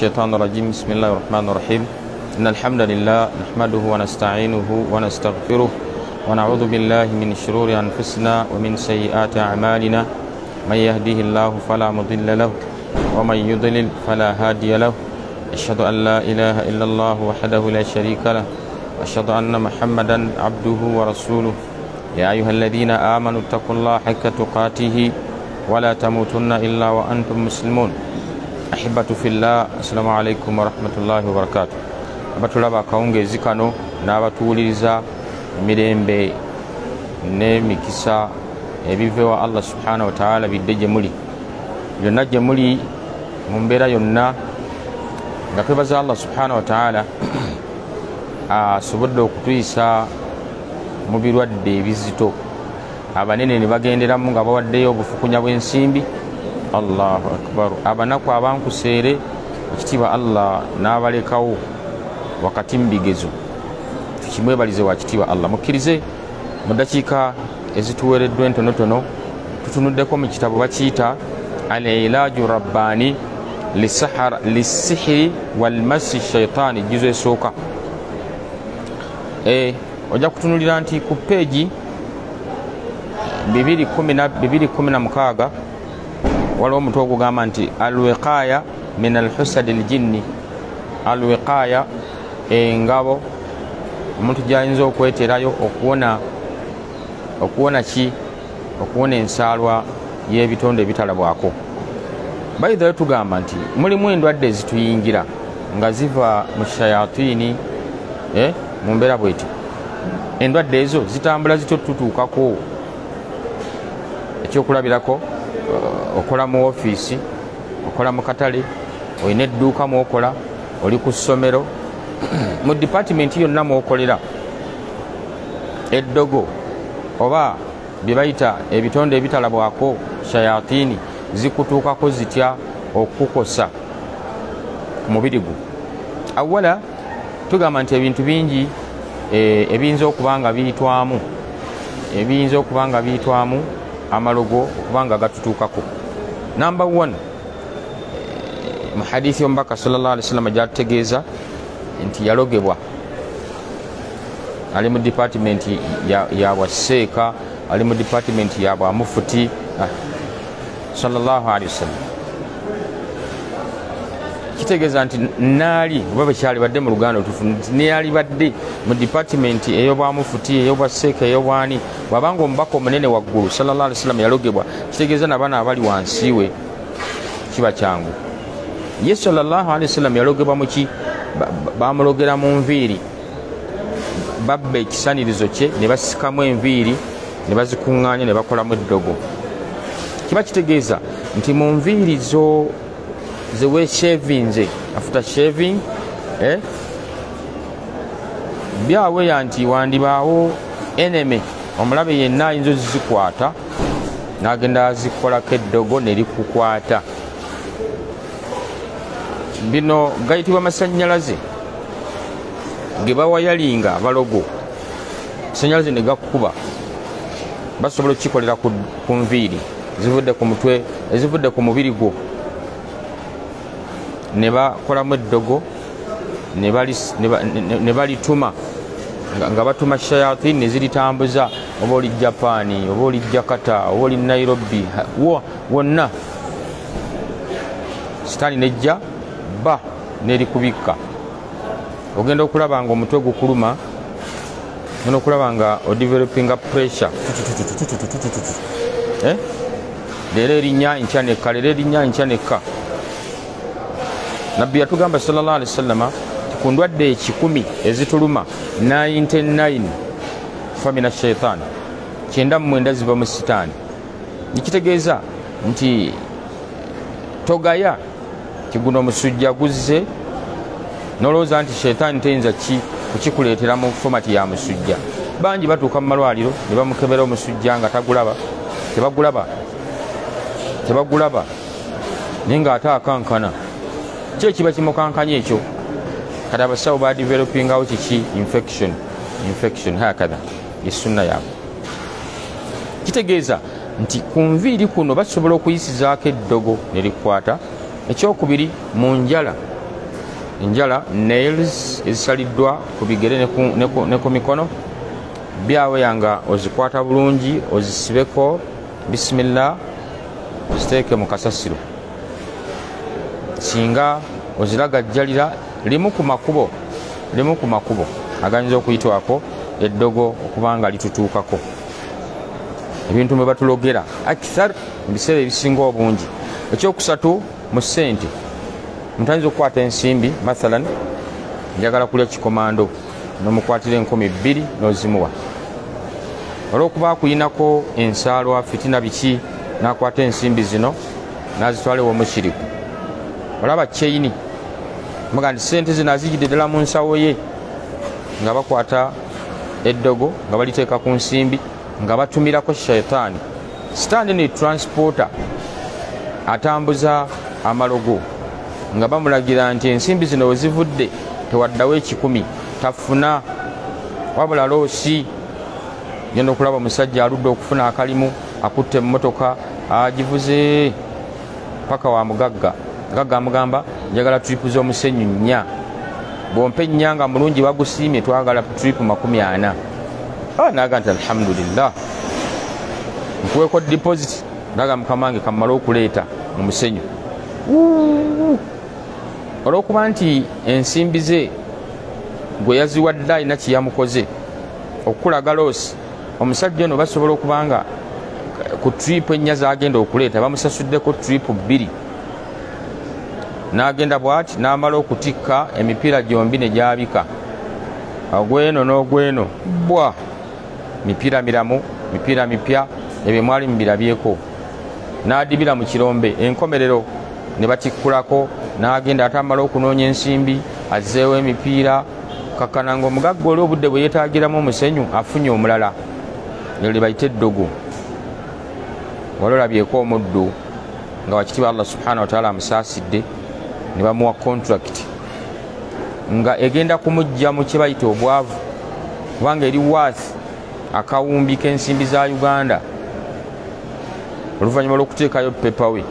الشيطان الرجيم. بسم الله الرحمن الرحيم. إن الحمد لله نحمده ونستعينه ونستغفره ونعوذ بالله من شرور أنفسنا ومن سيئات أعمالنا. من يهده الله فلا مضل له ومن يضلل فلا هادي له. أشهد أن لا إله إلا الله وحده لا شريك له، وأشهد أن محمدا عبده ورسوله. يا أيها الذين آمنوا اتقوا الله حق تقاته ولا تموتن إلا وأنتم مسلمون. أحبة في الله، السلام عليكم ورحمة الله وبركاته. Abatulaba akawungeezi kano n'abatuwuliriza, emirembe n'emikisa ebiva ewa Allah subhanahu wataala bidde gye muli yonna, gye muli mu mbeera yonna, nga twebaza Allah subhanahu wataala asobodde okutuyisa mu birwadde ebizito, abanene ne bagenderamu nga bawaddeyo obufukunya bw'ensimbi. Allahu akbar. Abanaku abankuseere ekitiibwa Allah n'abalekawo wakati mu bigezo, tukimwebalize wa kitiibwa Allah. Mukkirize mu ddakiika ezituweereddwa entonotono tutunuddeko mu kitabo bakiyita Al-Ilaju Rabbani Lissihiri Walmasi Shaitaani, juzo esooka. Ojja kutunulira nti ku peegi 216 waliwo omutwe ogugamba nti Alwiqaya min alhusadi ljinni. Alwiqaya, engabo omuntu gyayinza okweterayo okuwona ki? Okuwona ensaalwa y'ebitonde ebitalabwako. Bayithayo tugamba nti mulimu endwadde ezituyingira nga ziva mu shayatini, mu mbeera bweti. Endwadde ezo zitambula zityo tutuukako. Ekyokulabirako, okola mu ofiisi, okola mu katale, olina edduuka mwokola, oli ku ssomero, mu dipatimenti yonna mwokolera, eddogo oba bye bayita ebitonde ebitalabwako shayatini zikutuukako zitya okukosa ku mubiri gwo? Awala tugamba nti ebintu bingi ebiyinza okuba nga biyitwamu, ebiyinza okuba nga biyitwamu amalogo okuba nga gatutuukako. Number one, mu hadithi y'omubaka sallallahu alaihi wasallam gyatutegeeza nti yalogebwa, ali mu department ya bwaseeka, ali mu department ya bwamufuti sallallahu alaihi wasallam. Kitegeeza nti naali oba bekyali badde mu Luganda olutuufu, neyali badde mu department ey'obwamufuti, ey'obwaseeka, ey'obwani, bw'abanga omubaka omunene waggulu sallallahu alaihi wasallam yalogebwa, kitegeeza n'abaana abali wansi we kiba kyangu. Ye sallallahu alaihi wasallam yalogebwa muki? Bamulogera mu nviiri, babba ekisanirizo kye ne basikamu enviiri ne bazikuŋŋaanya ne bakolamu eddogo. Kiba kitegeeza nti mu nviiri zo zeweeshavinze, after shaving, byaweya nti wandibaawo enemy, omulabe yenna ayinza ozikwata n'agenda azikolako eddogo ne likukwata. Bino gayitibwa masannyalaze ge bawayalinga abalogo, masannyalaze ne gakuba. Basobola okukikolera ku nviiri zivudde ku mutwe, ezivudde ku mubiri gwo, ne bakolamu eddogo ne balituma nga batuma shayatini ne ziritambuza, oba oli Japaani, oba oli Jakarta, oba oli Nairobi, wonna sitaani nejja ba nerikubikka. Ogenda okulaba nga omutwe gukuluma, ogenda okulaba nga odevelopinga pressure, leero erinnya nkya nekka, leero erinnya nkya nekka. Nabbi yatugamba sallallahu alaihi wasallama ku ndwadde 100 ezituluma, 99 famina shaitaani, 99 ziva mu sitaani. Nikitegeeza nti togaya kiguno omusujja guzze nolowooza nti shaitaani teyinza kukikuleetera mu fomati ya musujja. Bangi batuuka mu malwaliro ne bamukebera omusujja nga tagulaba, tebagulaba, naye ng'ate akankana. Ki ekiba kimukankanya ekyo? Kati abasawo badevelopingawo kiki? Infection hakadha esunna yaabwe. Kitegeeza nti ku nviiri kuno basobola okuyisizaako eddogo ne likwata. Ekyokubiri, mu njala Enjala, nails ezisaliddwa ku bigere ne ku mikono, byaweya nga ozikwata bulungi, ozisibeko bisimillah, oziteeke mu kasasiro. Singa oziragajjalira, limu ku makubo agayinza okuyitwako eddogo okubanga litutuukako. Ebintu mwe batulogera akthar mu biseera ebisinga obungi. Ekyokusatu, mu ssente, omuntu ayinza okukwata ensimbi, mathalan njagala kulya kikomando, nomukwatira 2,000 n'ozimuwa. Olw'okuba akuyinako ensaalwa, fitina biki, n'akwata ensimbi zino n'azitwala ew'omushiriku. Olaba chaini muga nti ssente zino azijjidde ddala mu nsawo ye, nga bakwata eddogo nga baliteeka ku nsimbi, nga batumirako shaitaani. Sitaani ni transporter atambuza amalogo, nga bamulagira nti ensimbi zino we zivudde tewaddawo 1,000 tafuna, wabula loosi. Genda okulaba omusajja aludde okufuna akalimu, akutte emmotoka agivuze paka wa mugagga. Mugagga amugamba njagala tripu z'omusenyu 4, bw'ompa 4 nga mulungi bagusiimye, twagala tripu 40. Naga nti alhamdulillah, nkuweeko deposit. Naga mukama wange kammale okuleeta mu musenyu. Olw'okuba nti ensimbi ze gwe yaziwadde alina kye yamukoze okukulaga loosi, omusajja ono basobola okuba nga ku tripu 4 z'agenda okuleeta bamusasuddeko tripu 2. N'agenda bw'ati n'amala okutikka emipiira gyombi ne gyabika, ogweno n'ogweno, bwa mipiira miramu, mipiira mipya, ebyo mwali mubirabyeko. N'adibira mu kirombe, enkomerero ne batikkulako, n'agenda ate amala okunoonya ensimbi azzeewo emipiira. Kakkana ng'omugagga oli obudde bwe yeetaagiramu omusenyu afunye omulala, ne bayita eddogo. Wali olabyeko omuddu nga wakitiibwa Allah subhanahu wa taala amusaasidde ne bamuwa contract nga egenda kumujja mu kye bayita obwavu, kubanga eri worth akawumbi k'ensimbi za Uganda. Oluvannyuma lw'okuteekayo pepa we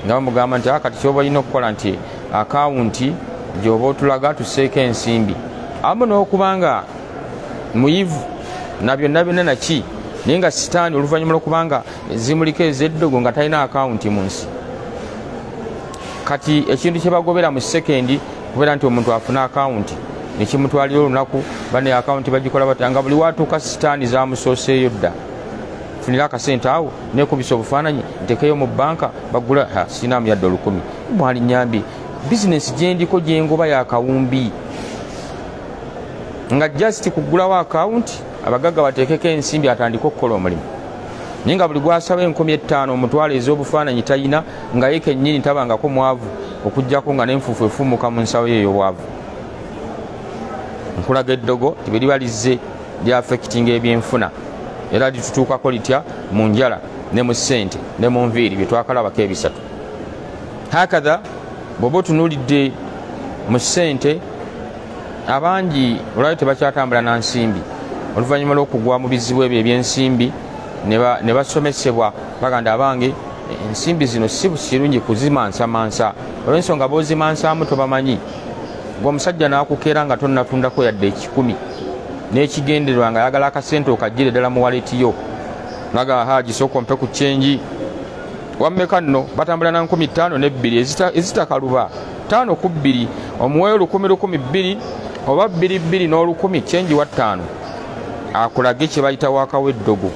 nga bamugamba nti kati kyoba olina okukola nti akawunti gy'oba otulaga tuseeko ensimbi, awamu n'okuba nga muyivu na byonna byonna naki, naye nga sitaani oluvannyuma lw'okuba nga zimuliko ez'eddogo nga talina akawunti mu nsi. Kati ekintu kye bagobera mu sekendi kubeera nti omuntu afuna akawunti nekimutwalira olunaku, bane akawunti bagikola batya, nga buli watuuka sitaani zamusooseeyo dda. Funira akasente awo nekubisa obufaananyi ntekeyo mu banka bagula, sirinamu yadde 1,000. Mwali nyambi bizinesi gyendiko gyengoba yakawumbi, nga just kugulawo akawunti abagagga bateekeko ensimbi atandike okukola omulimu. Naye nga buli gwasaba 5,000 omutwalo ez'obufaananyi talina, nga ye kennyini tabangako mwavu, okuggyako nga n'enfuufu efumuka mu nsawo ye ey'obwavu. Nkulaga eddogo tibwe liba lizze lyafekitinga ebyenfuna, era litutuukako litya mu njala ne mu ssente ne mu nviiri bye twakalabako ebisatu. Hakatha bw'oba otunuulidde mu ssente, abangi olwali tebakyatambula na nsimbi oluvannyuma lw'okugwa mu bizibu ebyo ebyensimbi, ne basomesebwa baganda abange ensimbi zino si kirungi kuzimansamansa, olw'ensonga b'ozimansaamu tobamanyi. Gwe omusajja n'akukeera nga tonnatundako yadde 1,000 n'ekigendererwa nga ayagala akasente okaggyire ddala mu waleti yo, naga haji sooka ompe ku kyenji wammeka nno, batambula na 5,002 ezitakaluba 5 ku 2, omuweyo 1,000 1,000 2 oba 2 2 n'olukumi, kyenji wa 5 akulage kye bayita waakawo eddogo.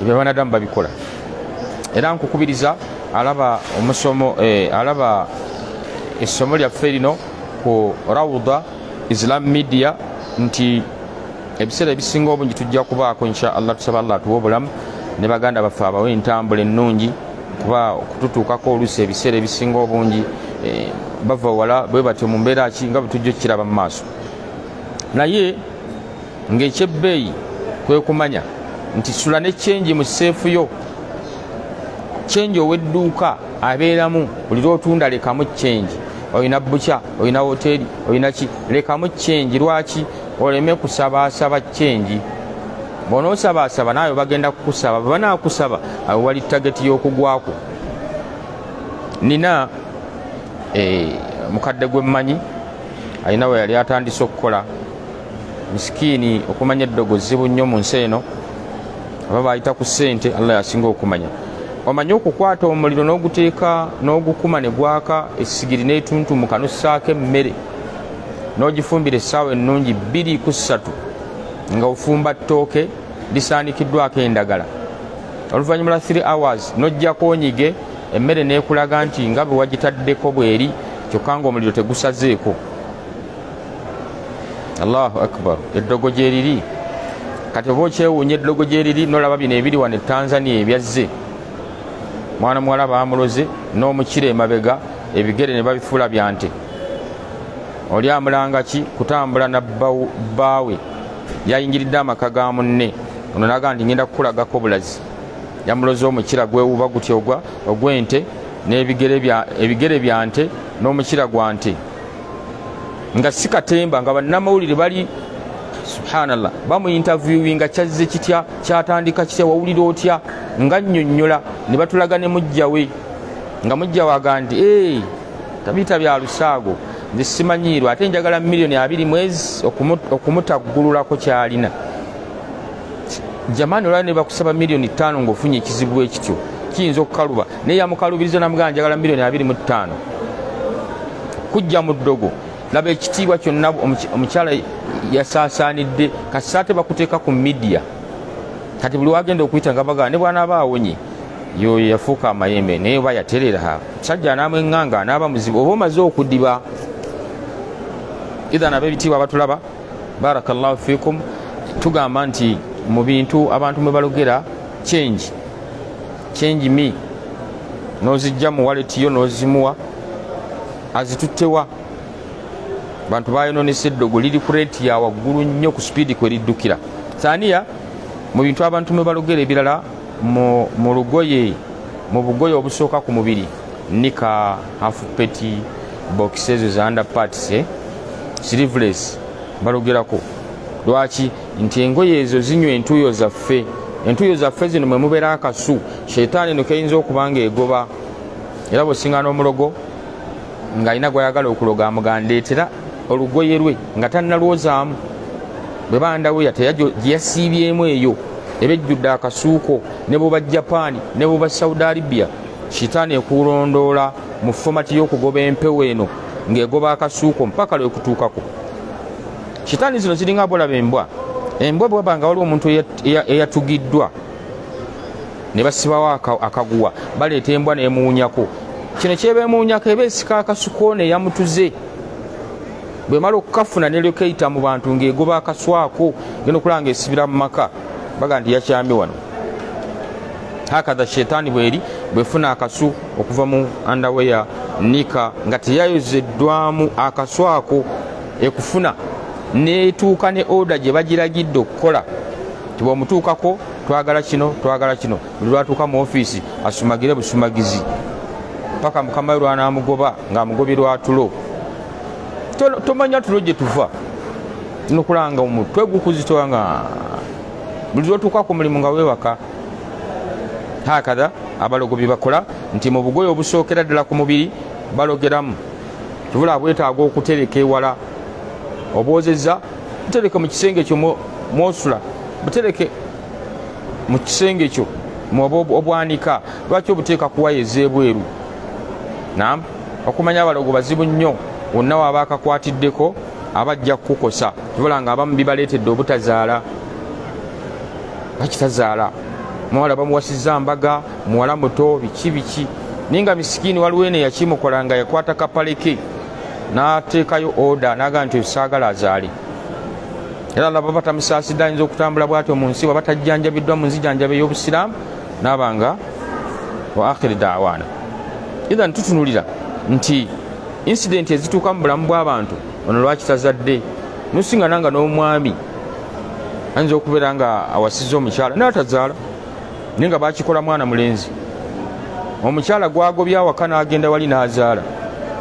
Ebyo abanadamu babikola. Era nkukubiriza alaba omusomo, alaba essomo lyaffe lino ku Rawda Islam Media nti ebiseera ebisinga obungi tujja kubaako insha Allah. Tusaba Allah atuwe obulamu ne baganda baffe abawe entambula ennungi, kuba okututuukako oluusi ebiseera ebisinga obungi bava wala bwe batyo mu mbeera ki nga bwe tujja okukiraba mu maaso. Naye ng'ekyebbeeyi kwe kumanya nti sula ne kyenji mu seefu yo. Kyenji ow'edduuka abeeramu buli lw'otunda lekamu kyenji. Olina bukya, olina woteeri, olina ki, lekamu kyenji. Lwaki? Oleme kusabaasaba kyenji. Bw'onoosabaasaba naawe bagenda kukusaba, bwe banaakusaba awo wali tageti y'okugwako. Nina Mukadde gwe mmanyi alina we yali atandise okukola, misikiini okumanya eddogo zibu nnyo mu nsi eno, aba bayita ku ssente, Allah yasinga okumanya. Omanyi okukwata omuliro n'oguteeka n'ogukuma ne gwaka, essigiri n'etuntumuka, n'ossaako emmere n'ogifumbira essaawa ennungi 2 ku 3 nga ofumba ttooke lisaanikiddwako endagala. Oluvannyuma lwa 3 hours n'ojjako onyige emmere n'ekulaga nti nga bwe wagitaddeko bweri, kyokka ng'omuliro tegusazeeko. Allahu akbar, eddogo gye riri. Kati oba okyewuunya eddogo gye riri, n'olaba bino ebiri wano e Tanzania ebyazze. Mwana muwala baamuloze n'omukira emabega, ebigere ne babifuula bya nte. Oli amulanga ki? Kutambula na bbaawe, yayingiridde amaka ga munne. Ono n'agamba nti ngenda kukulagako bulazi. Yamuloze omukira gwewuba gutyo ogw'ente n'ebigere bya nte n'omukira gwa nte, nga si katemba, nga bannamawulire bali subhanallah bamuinterviewinga, kyazze kitya, kyatandika kitya, wawulira otya, nga nnyonnyola. Ne batulaga ne mujjawe, nga mujjawe agamba nti tabiyita bya lusaago, nze simanyiirwa, ate njagala 20 million okumutaggululako kyalina. Jamani, olaba ne bakusaba 5 million ng'ofunye ekizibu ekityo, kiyinza okukaluba. Naye yamukalubiriza n'amugamba njagala 25 million kujja mu ddogo. Laba ekitiibwa kyonna omukyala yasaasaanidde, kasita bakuteeka ku media. Kati buli wagenda okuyita nga bagamba ne bw'anaaba awonye, yoyo yafuuka amayembe, naye oba yaterera musajja anaamweŋŋanga anaaba muzibu, oba omaze okudiba. Idhan ab'ebitiibwa abatulaba, barakallahu fikum, tugamba nti mu bintu abantu mwe balogera change, change me, n'ozijja mu wallet yo n'ozimuwa, azituttewa. Bantu bayononesa eddogo, liri ku rate ya waggulu nnyo ku sipiidi kwe liddukira. Thaniya, mu bintu abantu mwe balogera ebirala, mu lugoye, mu bugoye obusooka ku mubiri, nika, half petty, box ezo za under parts, sleeveless, balogerako. Lwaki? Nti engoye ezo zinywa entuuyo zaffe. Entuuyo zaffe zino mwe mubeera akasu, sheitaani eno keyinza okuba nga egoba. Era bw'osinga n'omulogo ng'alina gw'ayagala okuloga, amugandeetera olugoye lwe nga tannalwozaamu, bwe bandaweya gye yasiibyemu eyo eba ejjudde akasuuko. Ne bw'oba Japaani ne bw'oba Saudi Arabia, shitaani ekulondoola mu fomati y'okugoba empewo eno ng'egoba akasuuko mpaka lwekutuukako. Shitaani zino ziringa bolaba embwa. Embwa bweba nga waliwo omuntu eyatugiddwa ne basibawo akaguwa, baleeta embwa n'emuwunyako. Kino kyeba emuwunyako eba esika akasuko neyamutuze, bwemala okukafuna neryoka eyita mu bantu ng'egoba akaswako, genda okulaba ng'esibira mu maka, baga nti yakyamye wano. Hakadha shetaani bweri bwefuna akasu okuva mu underwear, nika nga teyayozeddwamu, akaswako ekufuna netuuka ne order gye bagiragidde okukola. Tibwomutuukako twagala kino, twagala kino, buli lwatuuka mu ofiisi asumagire busumagizi paka mukama we lw'anaamugoba ng'amugobye tulo. Tomanya tulo gye tuva, nokulanga omutwe gukuzitowa nga buli lwotuuka ku mulimu nga weewaka. Hakadha abalogo bye bakola, nti mu bugoye obusookera ddala ku mubiri balogeramu. Tubula bwetaaga okutereka ewala, obwozezza butereke mu kisenge kyo mwosula, butereke mu kisenge kyo obwanika. Lwaki obuteeka ku waya ez'ebweru? Naam, okumanya abalogo bazibu nnyo, wonna waaba akakwatiddeko abajja kukukosa. Tubula nga abamu bibaleetedde obutazaala. Bakitazaala, muwala bamuwasizza mbaga, muwala muto, biki biki, naye nga misikiini. Waliwo eno eyakimukola nga yakwata kapaleke n'ateekayo order n'agamba nti saagala azaale. Era laba batamusaasidde, ayinza okutambula bw'atyo mu nsi bwaba tajjanjabiddwa mu nzijanjaba ey'obusiraamu, naaba nga wa akhiri daawaana. Idhan tutunulira nti incident ezituuka mu bulamu bw'abantu, ono lwaki tazadde, nosingana nga n'omwami ayinza okubeera nga awasizza omukyala naye atazaala, naye nga bakikola mwana mulenzi. Omukyala gwagobye awaka n'agenda wali n'azaala,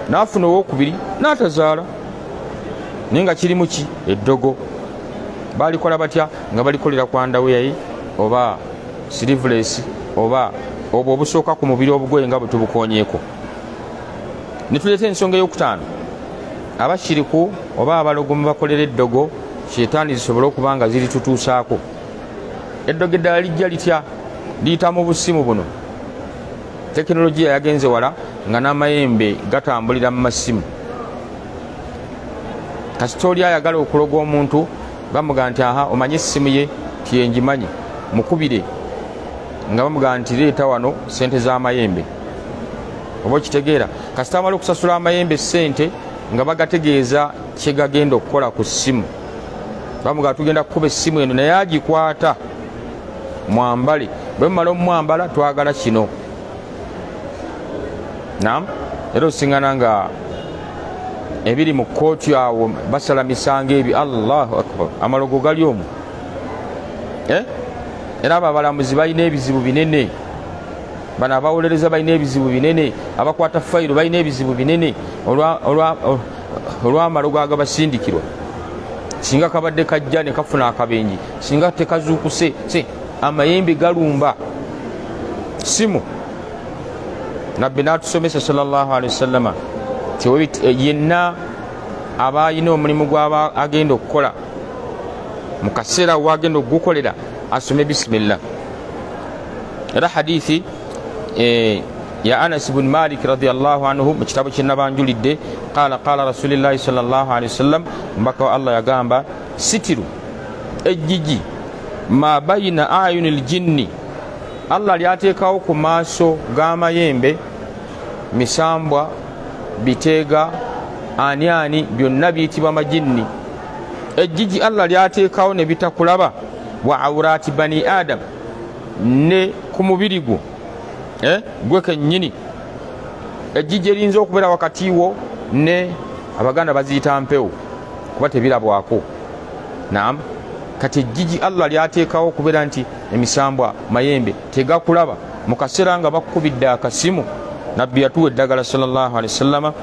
n'afuna owokubiri n'atazaala, naye nga kirimu ki? Eddogo. Balikola batya? Nga balikolera ku underwear oba sleeveless oba obwo obusooka ku mubiri, obugoye nga bwe tubukonyeeko. Netuleeta ensonga eyokutaano, abashiriku oba abalogo mubakolera eddogo shetaani zisobole okuba nga ziritutuusaako. Eddogo eddala lijja litya? Liyita mu busimu buno. Tekinologiya yagenze wala nga n'amayembe gatambulira mu masimu. Kasita oli ayagala okuloga omuntu bamugaa nti aha, omanye essimu ye tiyengimanyi, mukubire, nga bamugaa nti leeta wano sente z'amayembe. Oba okitegeera, kasita amala okusasula amayembe sente nga bagategeeza kyegagenda okukola ku ssimu, bamugaa tugenda kukuba essimu eno, naye agikwata mwambale, bwe mumala omwambala twagala kino. Naam, era osingana nga ebiri mu kkooti awo basala misango ebyo. Allahu akbar, amalogo gali omwo. Era abo abalamuzi balina ebizibu binene, bano abawolereza balina ebizibu binene, abakwata fayiro balina ebizibu binene olw'amalogo agabasindikirwa. Singa kabadde kajja ne kafuna akabenje, singa tekazuukuse, amayembe galumba simu. Nabbi n'atusomesa sallallahu alaihi wasallama yenna aba alina omulimu gw'aba agenda okukola mu kaseera wagenda okugukolera asome bisimillah. Era hadithi ya Anas ibn Malik radiyallahu anhu mu kitabo kye nabanjulidde, qala qala rasulillahi sallallahu alaihi wasallam, mbaka wa Allah yagamba sitiru ejjiji ma bayina ayunil jinni, Allah lyateekawo ku maaso g'amayembe, misambwa, biteega, ani ani, byonna biyitibwa majinni. Ejjiji Allah lyateekawo ne bitakulaba, wa aurati bani Adam, ne ku mubiri gwo gwe kennyini. Ejjiji eriyinza okubeera wakati wo ne Abaganda baziyita mpewo kuba tebirabwako. Naam, kati ejjiji Allah lyateekawo okubeera nti emisambwa mayembe tegakulaba mu kaseera nga bakukubidde akasimu. Nabbi yatuwa eddagala sallallahu alaihi wasallama,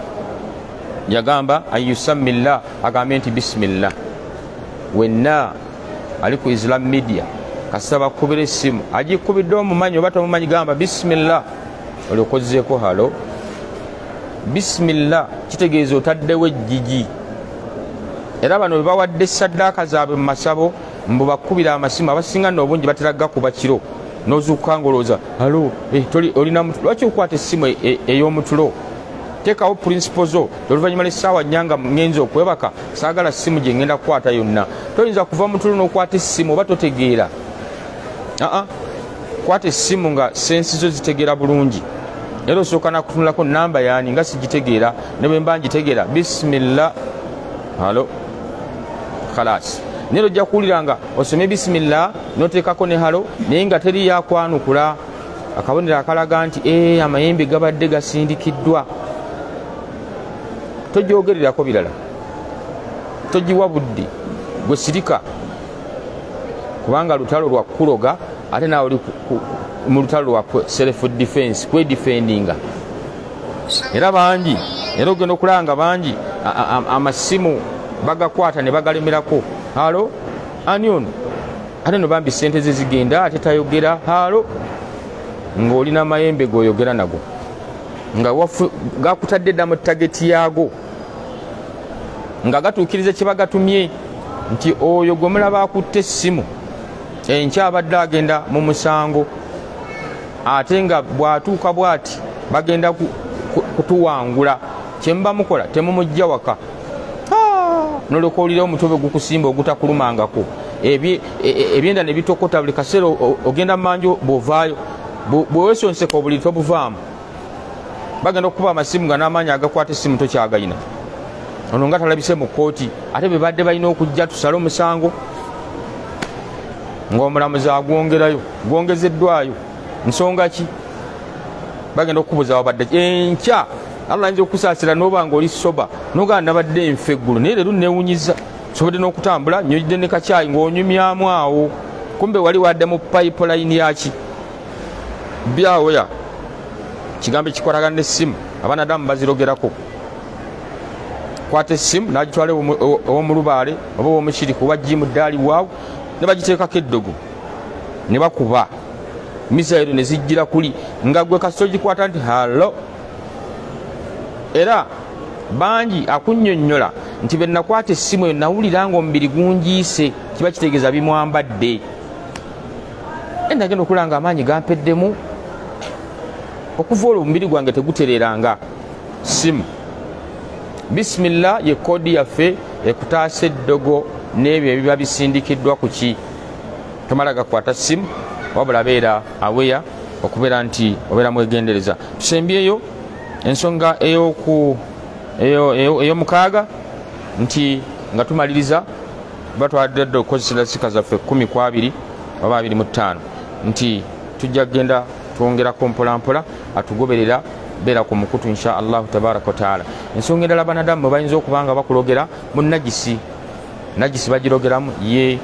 yagamba ayusammillah, agambe nti bisimillah. Wenna ali ku Islam media kasita bakubira essimu, agikubidde omumanyi oba tomumanyi, gamba bisimillah, olyokozeeko halo. Bisimillah kitegeeza otaddewo ejjiji. Era bano bwe bawadde saddaaka zaabwe mu masabo mbu bakubira amasimu, abasinga nno obungi batera gakuba kiro, n'ozuukuka ng'olowooza halo, olina lwaki okwata essimu ey'omutulo? Teekawo principle zo, oluvannyuma lw'essaawa nnya nga ngenze okwebaka saagala ssimu gye ngenda kukwata yonna. Toyinza kuva mutulo n'okwata essimu oba totegeera. Kwata essimu nga sensi zo zitegeera bulungi. Era osooka nakutunulako namba yaani nga sigitegeera, ne bwe mba ngitegeera bisimillah halo khalas. Naye ojja kuwulira nga osome bisimillah n'oteekako ne halo, naye nga teri yakwanukula, akabonero akalaga nti amayembe gabadde gasindikiddwa. Tojoogererako birala, togiwa budde, gwe sirika, kubanga lutalo lwa kuloga, ate naawe oli mu lutalo lwa self defense, kwedefendinga. Era bangi, era ogenda okulaba nga bangi amasimu bagakwata ne bagalemerako. Halo, ani ono? Ate no bambi sente ze zigenda, ate tayogera. Halo, ng'olina mayembe g'oyogera nago, nga gakutadde dda mu tageti yaago, nga gatuukiriza kye bagatumye nti oyo gwe mulaba akutte essimu enkya abadde agenda mu musango, ate nga bw'atuuka bw'ati bagenda kutuwangula, kye muba mukola temumujja waka. Nolyoka owulira omutwe bwe gukusimba ogutakulumangako, ebyenda ne bitokota buli kaseera, ogenda mmanju bw'ovaayo, bwe weesonseka obuliri tobuvaamu. Bagenda okukuba amasimu nga n'amaanyi agakwata essimu tokyagayina. Ono nga talabise mu kkooti, ate bwe badde balina okujja tusale omusango, ng'omulamuzi agwongerayo, gwongezeddwayo. Nsonga ki? Bagenda okukubuza wabadde enkya. Allah ayinza okukusaasira n'oba ng'oli soba, n'ogamba nabadde nfa eggulo, naye leero neewunyiza, nsobodde n'okutambula, nnyojjidde ne kacaayi, ng'onyumyamu awo, kumbe wali wadde mu pipeline yaki byawoya. Kigambo ekikwatagana n'essimu abanadamu bazirogerako. Kwata essimu n'agitwala ow'omulubaale oba ow'omukiriku oba jimu ddaali waawo, ne bagiteekako eddogo ne bakuba misayiro ne zijjira kuli, nga gwe kasita ogikwata nti halo, Era bangi akunnyonnyola nti bwe nakwata essimu eyo nawulira ng'omubiri gunjiise, kiba kitegeeza bimwambadde. Nagenda okulaba nga amaanyi gampeddemu, okuva olwo omubiri gwange tegutereeranga. Simu bismillah ye koodi yaffe ekutaasa eddogo n'ebyo ebiba bisindikiddwa ku ki. Tomala gakwata simu, wabula beera aweya okubeera nti obeera mwegendereza. Tusembyeyo ensonga ey'omukaaga nti nga tumaliriza, batwadde dda okukozesa dakiika zaffe 12 oba 25, nti tujja kugenda twongerako mpolampola. Atugoberera beera ku mukutu insha Allahu tabaraka wa taala. Ensonga endala banadamu bwe bayinza okuba nga bakulogera mu nagisi, nagisi bagirogeramu ye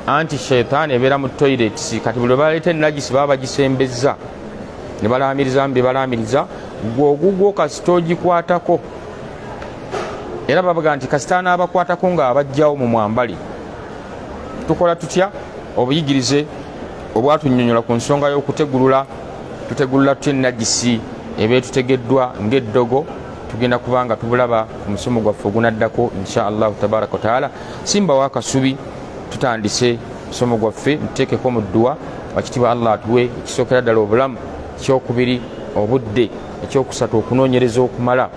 anti shaitaani ebeera mu toilets. Kati buli baleeta enagisi baba bagisembezza ne balaamirizamu bye balaamiriza, gwe ogugwo kasita ogikwatako. Era babaga nti kasita anaabakwatako ng'abajjawo mu mwambali. Tukola tutya? Obuyigirize obwatunnyonnyola ku nsonga y'okutegulula, tutegulula tutya enagisi eba etutegeddwa ng'eddogo, tugenda kubanga tubulaba ku musomo gwaffe ogunaddako insha Allahu tabaraka wa taala. Simbawo akasubi, tutandise musomo gwaffe, muteekeko mu dduwa. Wakitiibwa Allah atuwe ekisookera ddala obulamu, ekyokubiri obudde, ekyokusatu okunoonyereza okumala.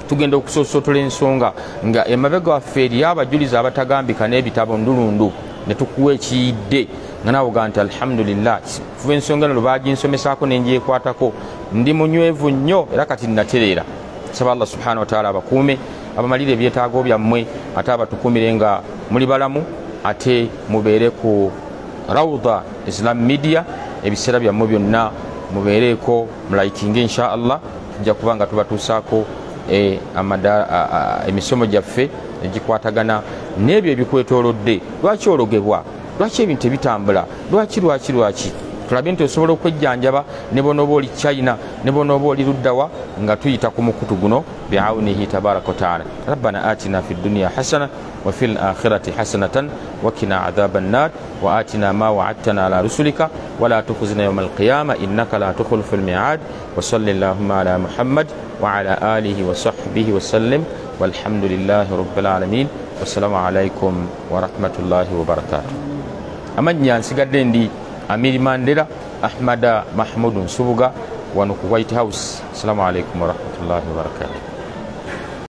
Tugenda okusoosotola ensonga nga emabega waffe eriyo abajulizi abatagambika n'ebitabo ndulundu, ne tukuwa ekiyidde nga naawe ogaa nti alhamdulillah, kuva ensonga eno lwe baginsomesaako ne ngyekwatako ndi munywevu nnyo era kati nnatereera. Nsaba Allah subhanahu wa taala abakuume, abamalire ebyetaago byammwe, ate abatukuumire nga muli balamu, ate mubeere ku Rawda Islam Media ebiseera byammwe byonna, mubeereeko mulayikinge insha Allah. Tujja kuba nga tubatuusaako emisomo gyaffe egikwatagana n'ebyo ebikwetoolodde. Lwaki ologebwa? Lwaki ebintu ebitambula? Lwaki lwaki lwaki? Tulabe nti osobola okwejjanjaba ne bw'onooba oli China, ne bw'onooba oli luddawa, nga tuyita ku mukutu guno biaunihi tabaraka wa taala. Rabbana atina fi dunya hasana wa fil akhirati hasanatan wa qina adhaban nar wa atina ma wa'adtana ala rusulika wa la tukhzina yawma alqiyama innaka la tukhlifu almi'ad wa salli allahumma ala Muhammad wa ala alihi wa sahbihi wa sallim walhamdulillahi rabbil alamin. Wassalamu alaikum wa rahmatullahi wa barakatuh. Amannya nsigadde ndi Amiri Mandela Ahmada Mahmud Nsubuga wano ku White House. Assalamu alaikum wa rahmatullahi wa barakatuh.